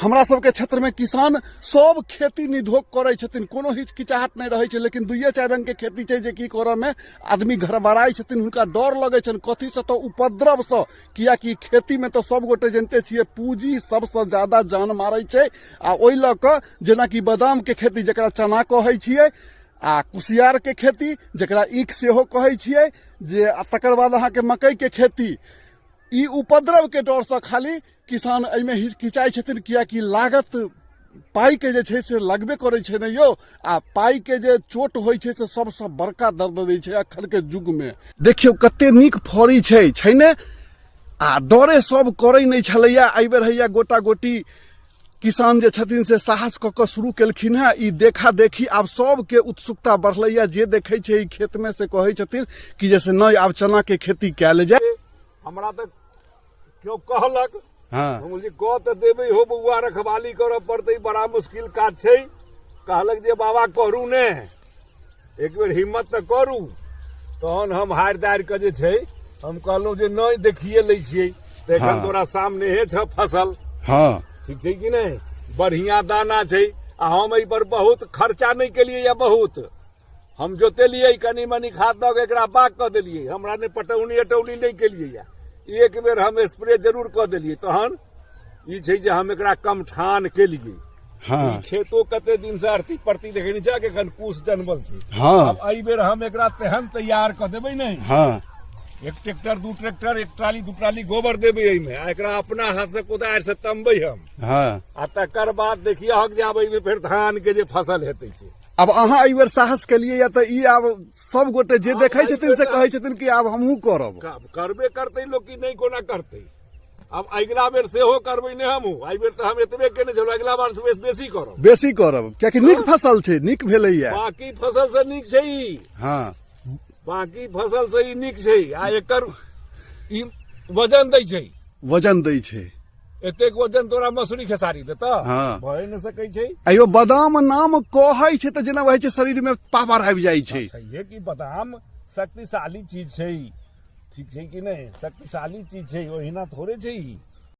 हमरा सबके क्षेत्रमे किसान सब खेती निधोक करै छथिन, कोनो हिचकिचाहट नहि रहै छै, लेकिन दुइये चारि रङ्गके खेती छै जे की करऽमे आदमी घरबराइ छथिन, हुनका डर लगै छनि। कथीसँ? तऽ उपद्रवसँ, किएकि खेतीमे तऽ सब गोटे जनिते छियै पूँजी सबसँ ज्यादा जान मारै छै। आ ओहि लऽ कऽ जेनाकि बादामके खेती जकरा चना कहै छियै, आ कुसियारके खेती जकरा ईख सेहो कहै छियै जे, आ तकर बाद अहाँके मकइके खेती, ई उपद्रवके डरसँ खाली किसान एहिमे हिचकिचाइ छथिन, किएकि लागत पाइके जे छै से लगबे करै छै ने यौ, आ पाइके जे चोट होइ छै से सबसँ बड़का दर्द दै छै एखनके युगमे। देखियौ कते नीक फड़ी छै, छै ने? आ डरे सब करै नहि छलैया। एहिबेर हैया गोटा गोटी किसान जे छथिन से साहस कऽ कऽ शुरू केलखिन हेँ। ई देखा देखी आब सबके उत्सुकता बढ़लैया, जे देखै छै ई खेतमे से कहै छथिन कि जे से नहि आब चनाके खेती कयल जाय। हमरा तऽ केओ कहलक, हम कहलियै कऽ तऽ देबै हो बौआ, रखवाली करऽ पड़तै, बड़ा मुश्किल काज छै। कहलक जे बाबा करू ने, एक बेर हिम्मत तऽ करू। तहन हम हारि दारि कऽ जे छै हम कहलहुँ जे नहि देखिए लै छियै। तऽ एखन तोरा सामने छ फसल। ठीक छै कि नहि? बढ़िया दाना छै। आ हम एहि पर बहुत खर्चा नहि केलियै या बहुत हम जोतेलियै, कनि मनि खाद दऽ कऽ एकरा बाग कऽ देलियै। हमरा नहि पटौनी अटौनी नहि केलियै या एक बेर हम स्प्रे जरूर कऽ देलियै। तहन ई छै जे हम एकरा कमठान केलियै। ई खेतो कते दिन से अरती परती देखे नहि छै, एखन कुश जनमल छै। आब एहि बेर हम एकरा तेहन तैयार कऽ देबै ने, एक ट्रैक्टर, दू ट्रैक्टर, एक ट्राली, दू ट्राली गोबर देबै एहिमे, आ एकरा अपना हाथ से कोदारि से तमबै हम। आ तकर बाद देखिए हक जे आब एहिमे फेर धान के जे फसल हेतै से। आब अहाँ एहि बेर साहस केलियै या तऽ ई आब सब गोटे जे देखै छथिन से कहै छथिन कि आब हमहूँ करब। करबे करतै लोक कि नहि, कोना करतै? आब अगिला बेर सेहो करबै ने हमहूँ। एहि बेर तऽ हम एतबे केने छलहुँ, अगिला बार से बेसी करब। बेसी करब, कियाकि नीक फसल छै, नीक भेलैया। बाकी फसल से नीक छै ई। बाकी फसल से ई नीक छै। आ एकर ई वजन दै छै। वजन दै छै। एतेक वजन तोरा मसूरी खेसारी देतऽ? भए नहि सकै छै। अयो बादाम नाम कहै छै तऽ जेना होइ छै शरीर में पावर आबि जाइ छै। छैहे कि बादाम शक्तिशाली चीज छै, ठीक छै कि नहि? शक्तिशाली चीज छै, ओहिना थोड़े छै ई।